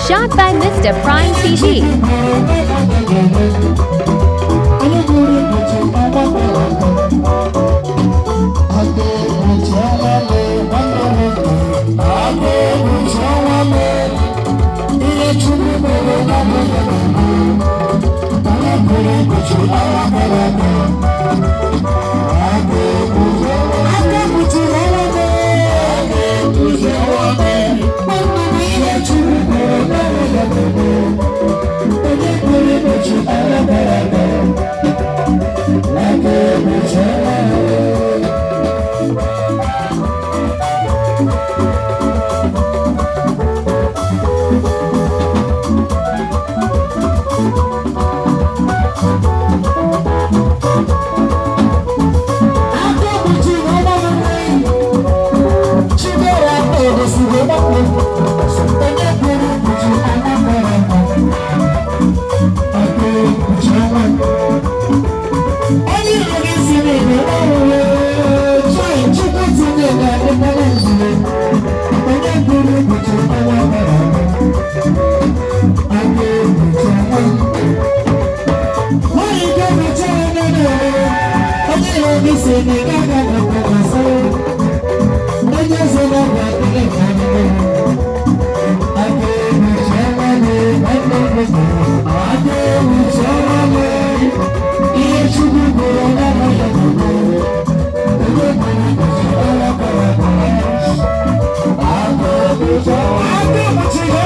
Shot by Mr. Prime TV. Onye buru ụbọchị ọnwa gara aga. Aga ekpuchi ọnwa mee nwanne m nwoke. Aga ekpuchi ọnwa mee. Ihe Chukwu mere na mụ ya na-eme. Onye buru ụbọchị ọnwa gara aga. Aga ekpuchi ọnwa. Aka kpuchiri ọnwa mee. Aga ekpuchi ọnwa mee. Nwanne m, ihe Chukwu mere na mụ ya na-eme. Onye buru ụbọchị ọnwa gara aga. Aga ekpuchi ọnwa mee. Aka kpuchiri ọnwa mee. Chidera edosiri ọgbakọ. Onye buru ụbọchị ọnwa gara aga. Aka ekpuchi ọnwa. Onye iro gị si n'ebe ọrụ chai Chukwu tinye na ekpere nzube. Onye buru ụbọchị ọnwa gara aga. Aka ekpuchi ọnwa. Nwaanyị ga-emecha anya na-ere. Onye iro gị si na ị gaghị agakwa gbasara. Onye eze na-agba adịghị ka anyị mere. Aka ekpuchi ọnwa mee nwanne m nwoke. Aka ekpuchi ọnwa mee. Ihe Chukwu kwuru na mụ ya na-eme. Onye buru ụbọchị ọnwa gara aga. Aka ekpuchi ọnwa. Aka ekpuchiri